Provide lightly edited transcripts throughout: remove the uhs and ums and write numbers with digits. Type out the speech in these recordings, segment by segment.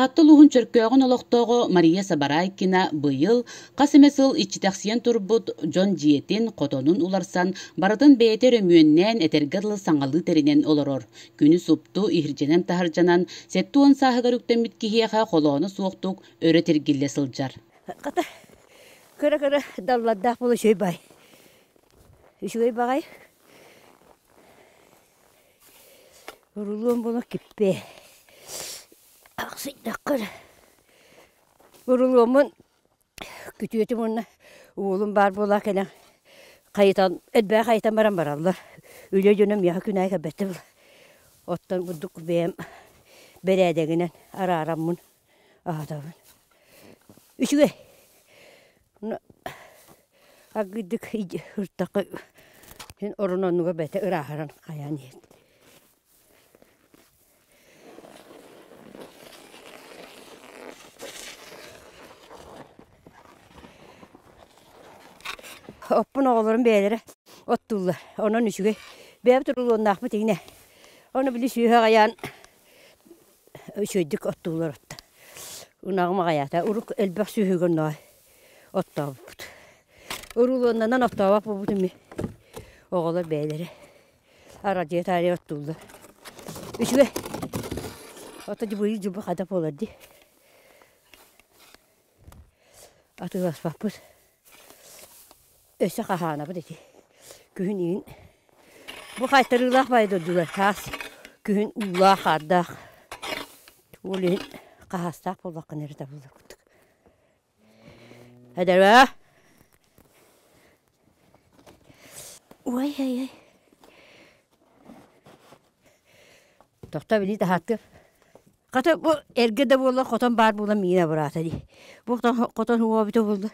Таатта улууһун Чөркөөҕүн олохтооҕо Мария Сабарайкина быйыл хас эмэ сыл иччитэхсийэн турбут дьон дьиэтин, хотонун уларсан, барытын бэйэтэ өрөмүөннээн, этэргэ дылы саҥалыы тэринэн олорор. Күнү супту иһирдьэнэн-таһырдьанан, 70 сааһыгар үктэммит киһиэхэ холооно суохтук өрө тиргиллэ сылдьар. Хата, кыра-кыра даллардаах буола үчүгэй баай. Үчүгэй баҕай. Урулуом буола киппиэ. Ахсыйдахха эрэ. Урулуоммун күтүөтүм уонна уолум баар буола кэлэн хайытан, элбэҕи хайытан баран бараллар. Үлэ дьоно миэхэ күн аайы кэлбэттэр буолла. Оттон бурдук бэйэм бэрээдэгинэн араараммын аһатабын. Үчүгэй. Аргыыйдык ыртахха син орун оннугар бэйэтэ ырааһыран хайаан иһэр. Оппун оҕолорум бэйэлэрэ оттууллар. Онон үчүгэй. Бэйэбит урулуоннаахпыт иҥнэ. Ону били сүөһү аҕайаан үчүгэйдик оттууллар отто. Ынаҕым аҕайаата. Урук элбэх сүөһүгэ оннооҕой оттообуппут. Урулуоннанан оттообот буолбутум ини. Оҕолор бэйэлэрэ арадьыйа таарыйа оттууллар. Үчүгэй. Ото дьыбыйы дьыбы хата буолар дии. Атыыласпаппыт. Өссө хаһаанабыт ити. Күһүн иһин бу хаайтарыылаах баайы дойдулар хаас күһүн уулаах хаардаах ол иһин хаһаастаах буоллаххына эрэ табыллар курдук. Эдэрбээ Ой ай ай Тохтоо билии таһааттыам. Хата бу эргэ да буоллар хотон баар буолан миигин абыраата дии. Бу хотон уҥуоҕа эбитэ буоллар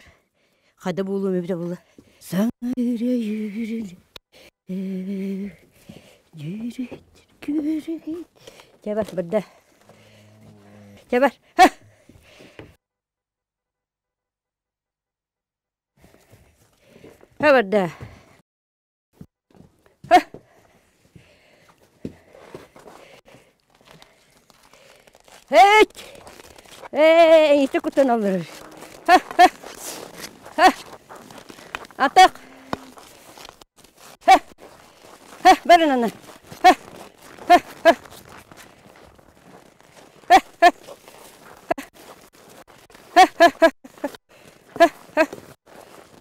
Хада буолуом эбитэ буолла. Саҥа Чэ бар, барда. Чэ бар. Ха барда. Һэт! Ээ, эйиэтэ куттаналлар. Атах! Барын аны.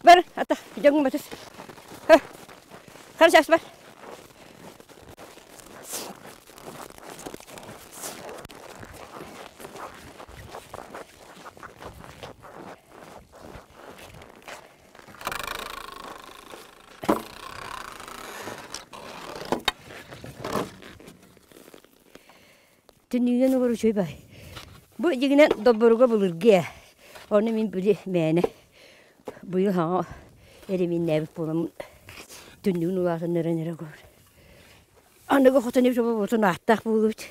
Бар, атах, дьоҥҥун батыс. Хара чаас бар. Түннүгүнэн угар үчүгэй баҕайы. Бу дьиҥинэн добборуга былыргы ээ. Ону мин били мээнэ быйыл хаҥа эриминнээбит буоламмын түннүгүн улаатыннаран эрэ көрөр. Аныгы хотон эбит буолбутун ааттаах буолубут.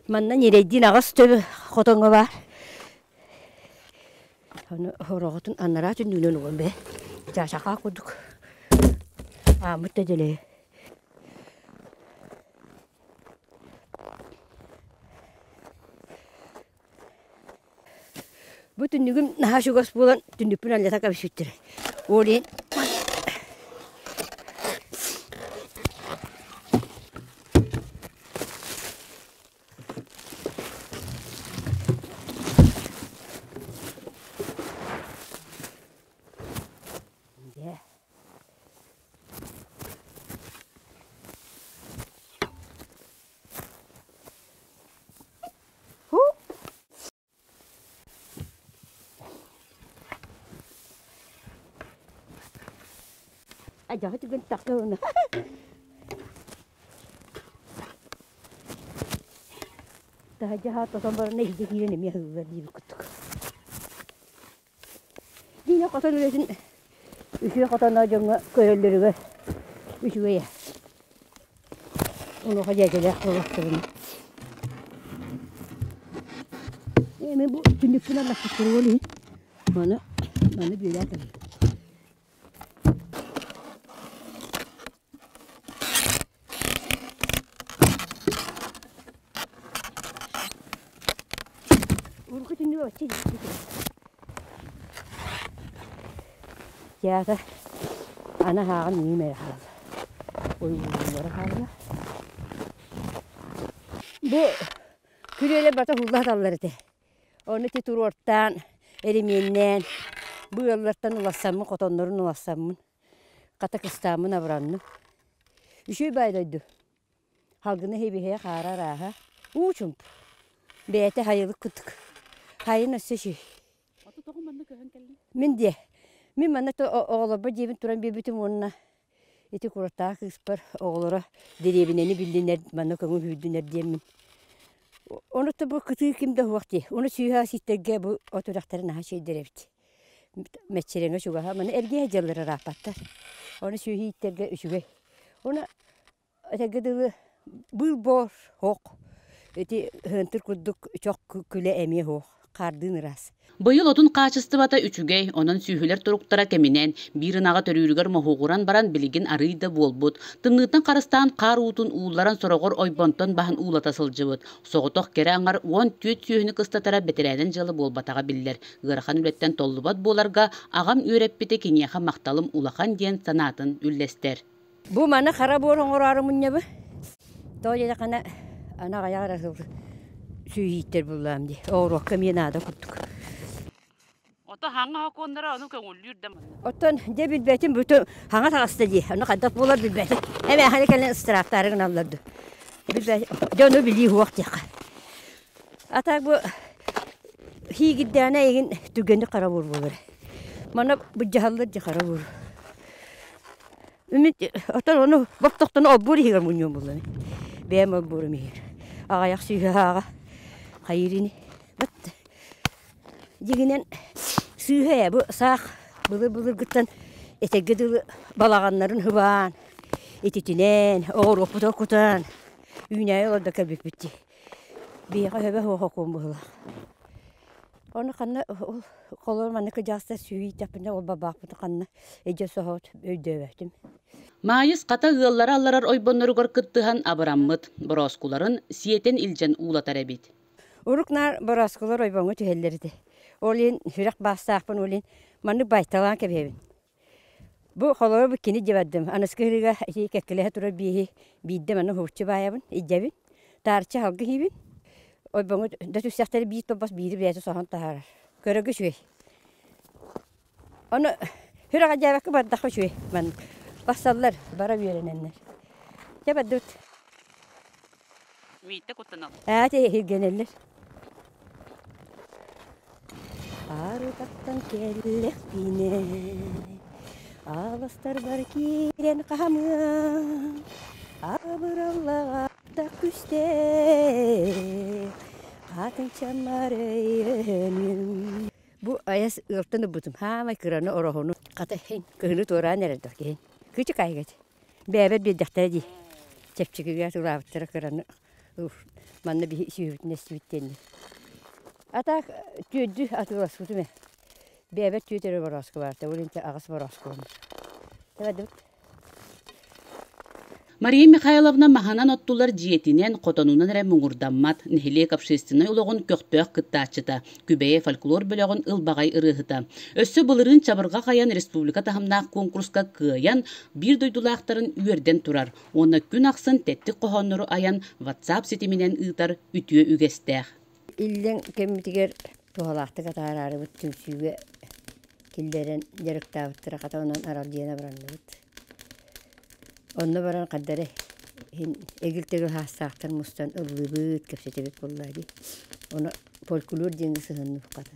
Манна ньирэйдиин аҕыс төбө хотоҥҥо баар. Ону хороҕотун анараа түннүгүнэн уган бээ. Чаачахаа курдук ааммыт да дэлэйэ. Бу түннүгүм наһаа чугас буолан түннүкпүн алдьата кэбиспиттэрэ. Ол иһин Дьэ. Адьаҕа түгэн тахсыбына. Таһырдьа тотон баран иһирдьэ киирэн эмиэ аһыыллар диэбит курдук. Дьиҥэ хотон үлэтин үчүгэй хотоно дьоҥҥо көрөллөрүгэр үчүгэй ээ. Онуоха дьээдьэлээх буоллахтарына. Ээ мин бу түннүкпүн алларпыттар ол иһин маны маны бүөлээн кэбиһиэм. түннүгэ оччо Театр аны ааҕан үүм эрэ хаалла. Ойуулууллара хаалла. Бу күрүөлэр барыта уһулла сыталлар этэ. Ону ити туруортаан, эримиэннээн, бу ыаллартан уларсаммын, хотоннорун уларсаммын, хата кыстааммын абыранным. Үчүгэй баай дойду. Халгына иһибиһэ хаара арааһа. Уу чумп. Бэйэтэ хайылык курдук. Хайын өссө үчүгэй. Ото тоҕо манна көһөн кэллиҥ? Мин диэ. Мин манна оҕолорбор дьиэбин туран биэрбитим уонна ити кураттаах кыыспар оҕолоро дэриэбинэни биллинэр, манна көҥүл сүүрдүнэр диэммин. Ону бу кытыы ким да суох дии. Ону сүүһэ ситтэргэ бу от үрэхтэрэ наһаа үчүгэйдэр эбит. Мэччирэҥэ чугаһа. Маны эргиэ дьаллар ырааппаттар. Ону сүөһү ииттэргэ үчүгэй. Ону Этэргэ дылы, быыл-буор суох, ити ыһыантыр курдук чох күлэ эмиэ суох, хаардыын ыраас. Быйыл отун хаачыстыбата үчүгэй, онон сүөһүлэр туруктара кэминэн, биир ынаҕа төрүүрүгэр моһуогуран баран билигин арыый да буолбут. Тымныыттан харыстаан хаар уутун уулларан сороҕор ойбонтон баһан уулата сылдьыбыт. Соҕотох кэрэ аҥар 14 сүөһүнү кыстатара бэтэрээнэн дьыала буолбатаҕа биллэр. Ыарахан үлэттэн толлубат буоларга аҕам үөрэппитэ киниэхэ махталым улахан диэн санаатын үллэстэр. Бу маны хара буор оҥороору мунньабы. Тоҕо диэтэххинэ, аны аҕыйах эрэ сыл сүүйүүттэр буллаам дии. Оҕуруокка эмиэ наада курдук. Ото хаҥа хокуоннара ону көҥүллүүр да манна. Оттон дьэ билбэтим бүтүн хаҥа таҕыста дии. Ону хайдах буолар билбэтим. Эмээхини кэлэн ыстырааптаары гыналлар дуу. Билбэтим. Дьэ ону билии суох диэххэ. А так бу хиигирдээнэ эйигин түргэнник хара буор буолар. Манна былдьаһаллар дии хара буор. Үмит оттон ону боптохтону олбуор иһигэр мунньуом булланы. Бэйэм олбуорум иһигэр. Аҕайах сүүһэ ааҕа хайыыр ини. Бат дьиҥинэн сыыһа ээ бу саах былыр-былыргыттан этэргэ дылы балаҕаннарын хыбаан, ититинэн, оҕуруоппутугар кутан үүнээйи олордо кэлбиппит дии. Биһиэхэ өһөбө суох окуом быһыылаах. Ону ханна ол холор манна кыдьаастар сүүрүйдэхпинэ ол бабаахпыт ханна эдьэ соһоот өйдөөбөтүм. Маайыс хата ыаллара алларар ойбонноругар кыттыһан абыраммыт, борооскуларын сиэтэн илдьэн уулатар эбит. Урук наар борооскулар ойбоҥҥо түһэллэр этэ. Ол иһин сүрэх баастаахпын, ол иһин маннык байталаан кэбиһэбин. Бу холобур бу кини дьабардым. Аныскы ыһыыга ити кэккэлэһэ турар бииһи биирдэ манна уһуччу баайабын, илдьэбин. Таарыччы халгы иһиибин. Ойбоҥҥо да түстэхтэрэ биир тобос биири бэйэтэ соһон таһаарар. Көрөргө үчүгэй. Ону сүрэҕэ дьээбэккэ бардахха үчүгэй маннык. Бассаллар, бара үөрэнэннэр. Дьэ бардыбыт. Мииттэ куттаналлар. Ээ, иһиргэнэллэр. Арытахтан кэллэхпинэ, аластарбар киирэн хаамыам, абыраллаах күстээх, хатынчаммар өйөнүм. Бу айас ыалтан ылбытым, хаамай кыраны ороһуну, хата иһин, кыһыны туораан эрэр да киһин. Кычык айгат. Бэйэбэр биэрдэхтэрэ дии. Чэпчэкигэ атыылаабыттара кыраны манна биһи сүөһүбүтүн эстибит диэннэр. А так түөрдү атыыласпытым ээ. Бэйэбэр түөрт эрэ борооску баарта, ол иһин аҕыс борооску Тэбэдибит. Мария Михайловна маһынан оттулар дьиэтинэн, хотонунан эрэ муҥурдаммат, нэһилиэк общественнай олоҕун көхтөөх кыттааччыта, Күбэйэ фольклор бөлөҕүн ылбаҕай ырыаһыта. Өссө былырыын чабырҕах айан республика таһымнаах куонкуруска кыайан, биир дойдулаахтарын үөрдэн турар уонна күн ахсын тэттик хоһооннору айан WhatsApp ситиминэн ыытар үтүө үгэстээх. Иллэҥ кэммитигэр туһалаахтык атаараарыбыт түмсүүгэ киллэрэн дьарыктаабыттара хата онон аралдьыйан абыранныбыт. Онно баран хардары иһин эгил-тэгил хаастаахтар мустан ыллыыбыт, кэпсэтэбит буоллаа дии. Ону фольклор диэҥҥэ сыһынныбыт хата.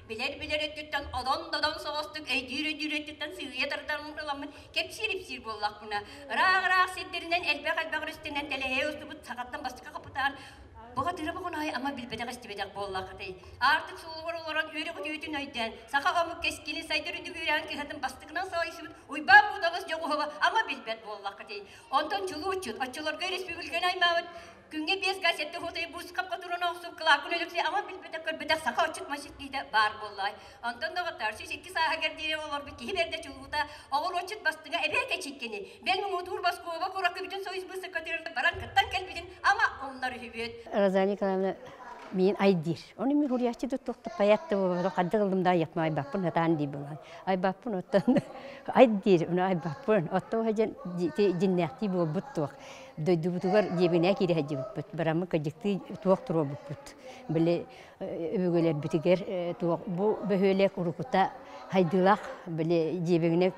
Билэр-билэр өттүттэн одон-додон соҕустук өйдүүр-өйдүүр өттүттэн сыыйа тардан ыламмын кэпсиир-ипсиир буоллахпына, ыраах-ыраах сирдэринэн элбэх-элбэх өрүстэнэн тэлэһийэ устубут сахаттан бастакы хапытаан Баҕатыра боҕоноой ама билбэтэх-истибэтэх буоллаххытый. Аартык суолугар олорон үөрэх үтүөтүн өйдөөн, саха омук кэскилин сайдар үрдүк үөрэҕин кыһатын бастакынан салайсыбыт Уйбаан Буудабыс Дьоҕуһова ама билбэт буоллаххытый. Онтон чулуу-уччут оччолорго республиканы аймаабыт Күҥҥэ биэс газетты хотой буускапка туран охсуп кылаакын өлөксөй ама билбэтэх көрбөтөх саха отчут масчыт киһитэ баар буоллаҕай. Онтон доҕоттоор, 102 сааһыгар диэри олорбут киһи бэрдэ чулуута, оҕуруотчут бастыҥа эбээ кэчиккини, бэл муҥутуур Москуба куоракка бүтүн Союз быыстапкатыгар баран кыттан кэлбитин ама умнар үһүбүт. Розалия Николаевна. Миин ай диир. Ону мин хуруйааччы да туох да поэт да буолбатах, хайдах ыллым да айыахпын айбаппын сатаан дии буолан. Айбаппын оттон ай диир, ону айбаппын. Оттон дьэн дьиннээхтии буолбут туох. Дойдубутугар дьиэбинээ киирэ сылдьыбыппыт. Бараммыт кырдьыктыы туох туруорбуппут. Били өбүгэлэрбитигэр туох бу бөһүөлэк урукута хайдыылаах били дьиэбигинэ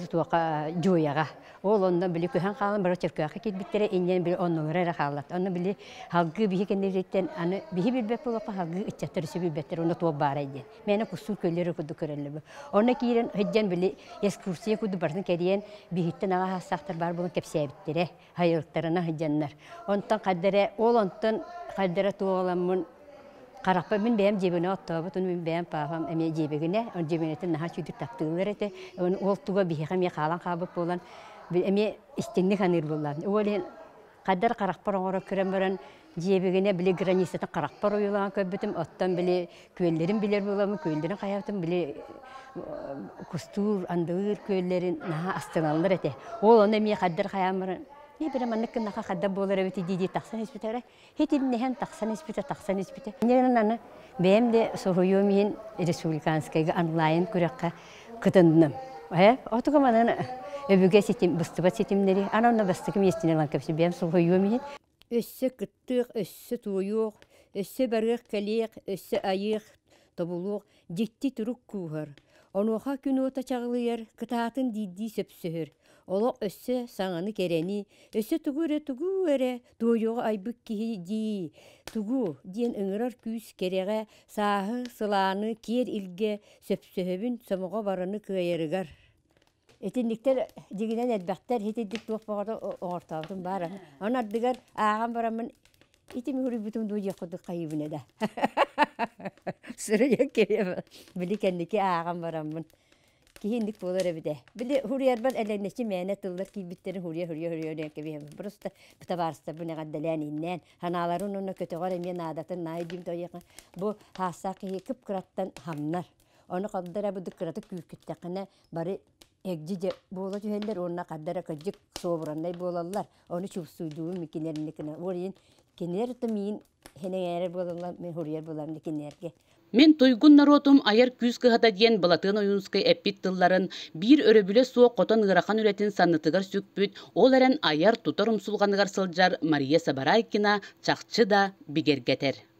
туохха дьуойаҕа Ол онно били көһөн хаалан бары Чөркөөххө киирбиттэрэ, инньэн били оннулара эрэ хааллат. Онно били халгыы биһи кэннибититтэн аны биһи билбэт буолуохха халгыы ыччаттар өссө билбэттэр онно туох баарай диэн. Мээнэ кустуур көллөрү курдук көрөллөр. Онно киирэн сылдьан били экскурсия курдук барытын кэрийэн биһиттэн аҕа саастаахтар баар буолан кэпсээбиттэрэ, хайылыктарына сылдьаннар. Онтон хайда эрэ ол онтон хайда эрэ туоҕаламмын Харахпар мин бэйэм дьиэбинэ оттообут, ону мин бэйэм паапам эмиэ дьиэбигинэ, он дьиэбинэтин наһаа үчүгдүк таптыыллар этэ. Оны ол туга биһиэхэ эмиэ хаалан хаалбыт буолан, эмиэ истиҥник саныыр буоллаҕым. Ол иһин хайдар харахпар оҥоро көрөн баран дьиэбигинэ били границатын харахпар ойуулаан көрбүтүм, оттон били күөллэрин билэр буоламмын, күөллэрин хайаабытым били кустуур, андылыыр күөллэрин наһаа астыналлар этэ. Ол ону эмиэ хайдар хайаан баран, биир маннык гыннаха хайдах буолар эбит дии-дии тахсан испитэ Итинниһэн тахсан испитэ, тахсан испитэ. Иннинэн аны бэйэм де соһуйуом иһин республиканскайга онлайн күрэххэ кытынным. Э, отуга манан өбүгэ ситим, быстыбат ситимнэри, аны онно бастакы миэстини ылан кэпсэ бэйэм соһуйуом иһин. Өссө кыттыах, өссө туойуох, өссө барыах-кэлиэх, өссө айыах, тобулуох дьикти турук кууһар. Онуоха күн уота чаҕылыйар, кытаатын диирдии сөпсөһөр. Олох өссө саҥаны кэрэни, өссө тугу эрэ тугу эрэ туойуоҕу айбыт киһи дии, тугу диэн ыҥырар күүс кэрэҕэ, сааһы, сылааны, киэр илгэ сөпсөһөбүн сомоҕо барыны кыайарыгар. Итинниктэр дьиҥинэн элбэхтэр, итинник туох баҕата оҥортообутум баар. Ону ардыгар ааҕан бараммын ити суруйбутум дуу диэх курдук хайыыбын да. Суруйан киһи били кэнники ааҕан бараммын киһи инник буолар эбит ээ. Били суруйарбар элэҥнэччи мээнэ тыллар киирбиттэрин суруйа суруйа суруйа кэбиһэбин. Просто табаарыстарбын эҕэрдэлээн иннээн санааларын уонна көтөҕөр эмиэ наадатын наай диим тоойуохха бу хаастаах киһи кып-кыраттан хамнар. Ону хабдара бу кыратык күүркүттэххинэ бары эгдьи дьэ буола түһэллэр уонна хардара кырдьык суобураннай буолаллар. Ону чувствуйдуубун кинилэрникина. Ол иһин кинилэр да миин хэнэҥээрэр буолаллар, мин хуруйар буолам кинилэргэ. Мин туйгун норуотум айар күүс кыһата диэн Былатыан Ойуунускай эппит тылларын биир өрөбүлэ суох хотон ыарахан үлэтин саннытыгар сүкпүт, ол эрэн айар-тутар умсулҕаныгар сылдьар Мария Сабарайкина чахчы да бигэргэтэр.